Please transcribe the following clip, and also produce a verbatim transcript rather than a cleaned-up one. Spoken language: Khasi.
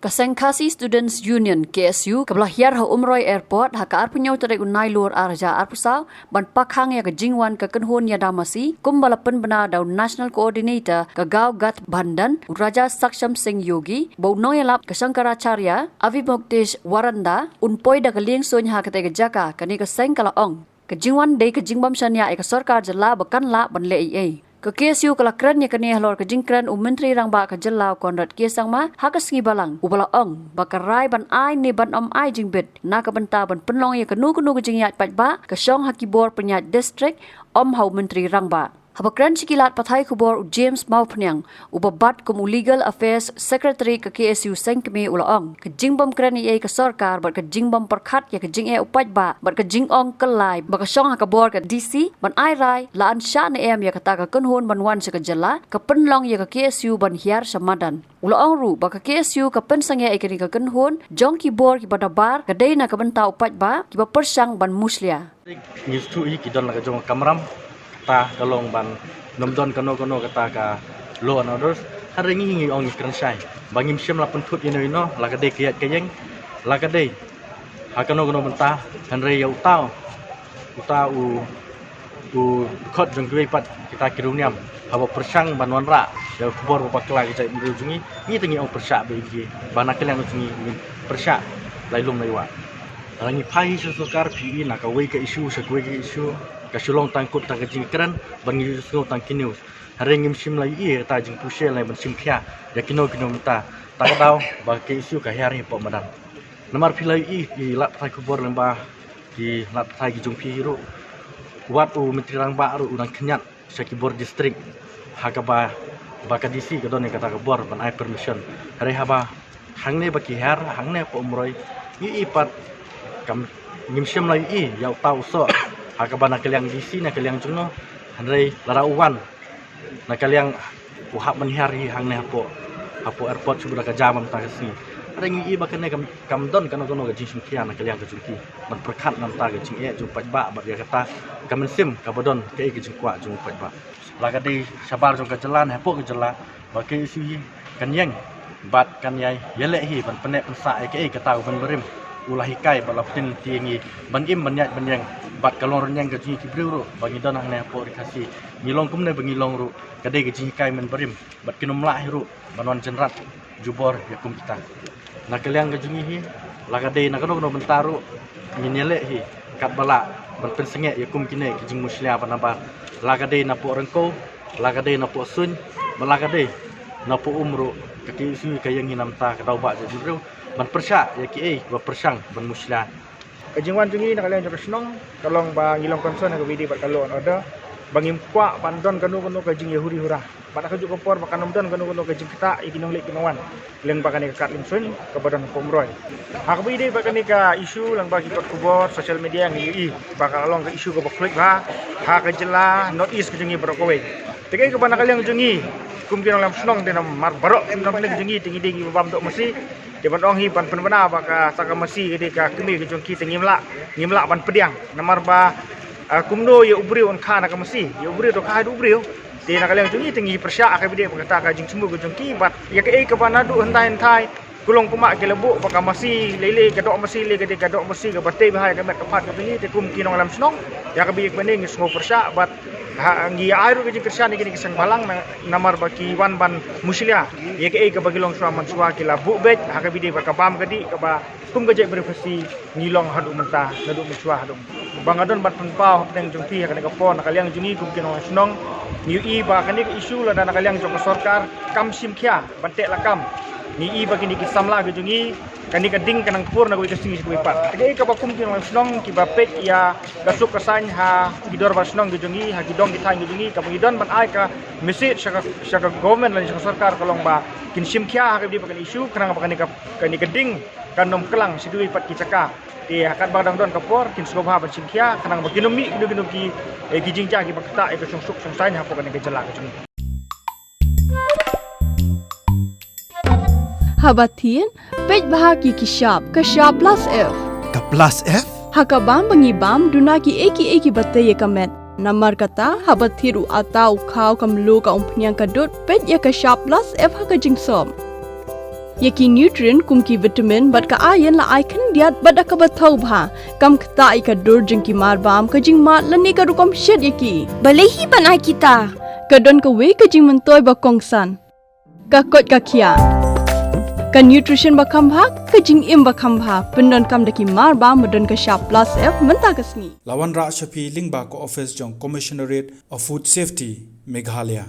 Ka Seng Khasi Students Union, K S U, kaba la hiar ha Umroi Airport ha ka arphew hynñiew tarik u Nailur ar hajar arphew saw, ban pakhang ïa ka jingwan ka kynhun ïada masi, kumba la pynbna da u National Coordinator ka Gaw Gathbandhan, u Raja Saksham Singh Yogi, ba u nongïalap ka Shankaracharya, Avimuktesh Waranda, un poi da ka liengsuiñ ha katei ka jaka, kane ka seng ka la ong. Ka jingwan dei ka jingbym shaniah ïa ka sorkar jylla ba kan lah ban leh ei ei. Ka K S U ka la kren ïa kane halor ka jingkren u Myntri Rangbah ka jylla u Conrad K Sangma ha ka sngi Balang, uba la ong ba ka rai ban ai ne ban ym ai jingbit na ka bynta ban pynlong ïa kano kano ka jingïaid paidbah ka shong ha ki bor pynïaid district, ym ha u Myntri Rangbah. Haba kren sha ki lad pathai khubor u James Mawphniang, uba bat kum u Legal Affairs Secretary ka K S U seng kmie, u la ong, ka jingbym kren ei ei ka sorkar bad ka jingbym pyrkhat ïa ka jingeh u paidbah bad ka jingong kyllai ba ka shong ha ka bor ka D C ban ai rai, la an shah ne em ïa kata ka kynhun ban wan sha ka jylla, ka pynlong ïa ka K S U ban hiar sha madan. U la ong ruh ba ka K S U ka pynsangeh ïa kane ka kynhun jong ki bor kiba da bar, ka dei na ka bynta u paidbah, kiba pyrshang ban mushlia. Ngi shu ïohi ki don la ka jong ka kamram, kata ka long ban nym don kano kano kata ka law and orders. Hynrei ngi, ngi ong ngi kren shai ba ngim shym la pynthut ïano ïano, la ka dei ka ïaid ka ïeng, la ka dei ha kano kano bynta, hynrei ïa uta, uta u, u dkhot jong kiwei pat kita ki riewniam haba pyrshang ban wanrah ïa ka khubor ba bakla ka jaitbynriew jong ngi, ngi te ngi ong pyrshah beit ïa ki, ba na ka liang jong ngi ngin pyrshah lai lum lai wah. Lada ngi phai hi sha sorkar, phi i na kawei ka issue sha kawei ka issue, ka shu long tang kut tang ka jingkren bad ngi ju sngew tang ki news. Hynrei ngim shym la ïohi ïa kata ka jingpynshitom lane ban shim khia ïa kino kino mynta. Ta ka daw ba ka issue ka hiar hi hapoh madan. Namar phi la ïohi ki lad pathai khubor lyngba ki lad pathai ki jong phi hi ruh, wat u Myntri Rangbah ruh u dang khñiat sha ki bor district ha kaba, ba ka D C ka don ïa kata ka bor ban ai permission. Hynrei haba hangne ba ki hiar hangne hapoh Umroi, ngi ïohi pat, kam, ngim shym la ïohi ïa uta u soh ha kaba na ka liang D C, na ka liang jong no. Hynrei lada u wan na ka liang, u hap ban hiar hi hangne hapoh, hapoh airport shu bad ka jam mynta ka sngi. Hynrei ngi ïohi ba kane kam, kam don kano kano ka jingshim khia na ka liang ka jong ki ban pyrkhat na ka bynta ka jingeh jong u paidbah bad ïa kata ka mynsiem kaba don kaei ka jingkwah jong u paidbah. La ka dei shabar jong ka jylla ne hapoh ka jylla, ba ka K S U hi kan ïeng bad kan ïai ïaleh hi ban pynneh pynsah ïa kaei kata u Myntri Rangbah u la hikai bad la pynlong ïa ngi ban im ban ïaid ban ïeng. Bad ka long rynïeng ka jong ngi ki briew ruh ba ngi don hangne hapoh Ri Khasi, ngi long kumne ba ngi long ruh, ka dei ka jinghikai u Myntri Rangbah, bad kin ym lah hi ruh ban wan jynrat jubor ïa kum kita. Na ka liang ka jong ngi hi, la ka dei na kano kano bynta ruh, ngin ïaleh hi katba lah ban pynsangeh ïa kum kine ki jingmushlia ba nabar. La ka dei napoh Ryngkew, la ka dei napoh Suiñ, bad la ka dei napoh Um ruh, ka K S U ka ïeng hi na ka bynta ka daw ba jaitbynriew ban pyrshah ïa kiei ba pyrshang ban mushlia. Ka jingwan jong ngi na ka liang jong ka shnong ka long ba ngi long concern ha kaba ïadei bad ka law and order, ba ngim kwah ban don kano kano ka jingïahuri hura. Bad ha kajuh ka por ba kan ym don kano kano ka jingktah ïa ki nongleit ki nongwan lyngba kane ka kad liengsuiñ kaba don hapoh Umroi. Ha kaba ïadei bad kane ka issue lyngba ki kot khubor, social media, ngi ïohi ba ka long ka issue kaba khluit bha ha ka jylla North East ka jong ngi baroh kawei. Te kaei kaba na ka liang jong ngi kum ki nongïalam shnong, te namar baroh ki nongïalam jong ngi te ngi dei kiba bam doh masi. Te ban ong hi ban pynbna ba kata ka masi ka dei ka kmie ka jong ki, te ngim lah, ngim lah ban pdiang. Namar ba, ah, kumno ïa u briew un kha na ka masi, ïa u briew to kha haduh u briew. Te na ka liang jong ngi te ngi pyrshah ha kaba ïadei bad kata ka jingsngewbha ka jong ki, bad ïa kaei kaba naduh hynrei hynrei ka long kumba ki la buh ba ka masi lei lei, ka doh masi lei ka dei ka doh masi kaba tei bha ïa ka met ka phad ka jong ngi. Te kum ki nongïalam shnong, ïa kaba ïa kaba ngi sngew pyrshah bad ha, ngi ai ruh ka jingkyrshan ïa kine ki seng bhalang na, namar ba ki wan ban mushlia ïa kaei kaba ki long shuwa mynshuwa, ki la buh beit ha kaba ïadei bad ka bam ka dih kaba kum ka jaitbynriew Khasi ngi long haduh mynta, naduh mynshuwa haduh mynta. Ba nga don ban pynpaw hapdeng jong phi ha kane ka por, na ka liang jong ngi kum ki nongïalam shnong, ngi ïohi ba kane ka issue lada na ka liang jong ka sorkar kam shim khia ban teh lakam, ngi ïohi ba kine ki samla ki jong ngi, kane ka ding kan nang pur na kawei ka sngi sha kawei pat. Te kaei kaba kum ki nongïalam shnong kiba peit ïa ka suk ka saiñ ha ki dorbar shnong ki jong ngi, ha ki dong ki thaiñ ki jong ngi, kaba ngi don ban ai ka message sha ka, sha ka government lane sha ka sorkar ka long ba kin shim khia ha kaba ïadei bad kane ka issue, khnang ba kane ka, kane ka ding kan ym klang sha kiwei pat ki jaka. Te ha katba dang don ka por kin sngewbha ban shim khia, khnang ba kin ym mih kino kino ki, eh, ki jingjia kiba ktah ïa ka shongsuk shongsaiñ hapoh kane ka jylla ka jong ngi. Haba thied, peit bha ki ki shap, ka shap Plus F. Ka Plus F? Ha ka bam ba ngi bam, duna kiei kiei kiba tei ïa ka met. Namar kata, haba thied u atta u khaw, ka mluh, ka umphniang, ka dud, peit ïa ka shap Plus F ha ka jingsop. Ïa ki nutrient kum ki vitamin bad ka iron la ai khyndiat bad da kaba thaw bha. Kam ktah ïa ka dur jong ki marbam, ka jingmad lane ka rukom shet ïa ki. Balei hi ban ai kita? Ka don kawei ka jingmyntoi ba kongsan. Ka koit ka khiah. Ka nutrition ba kham bha, ka jingim ba kham bha. Pyndonkam da ki marbam ba don ka shap plus F mynta ka sngi. La wanrah sha phi lyngba ka office jong Commissionerate of Food Safety, Meghalaya.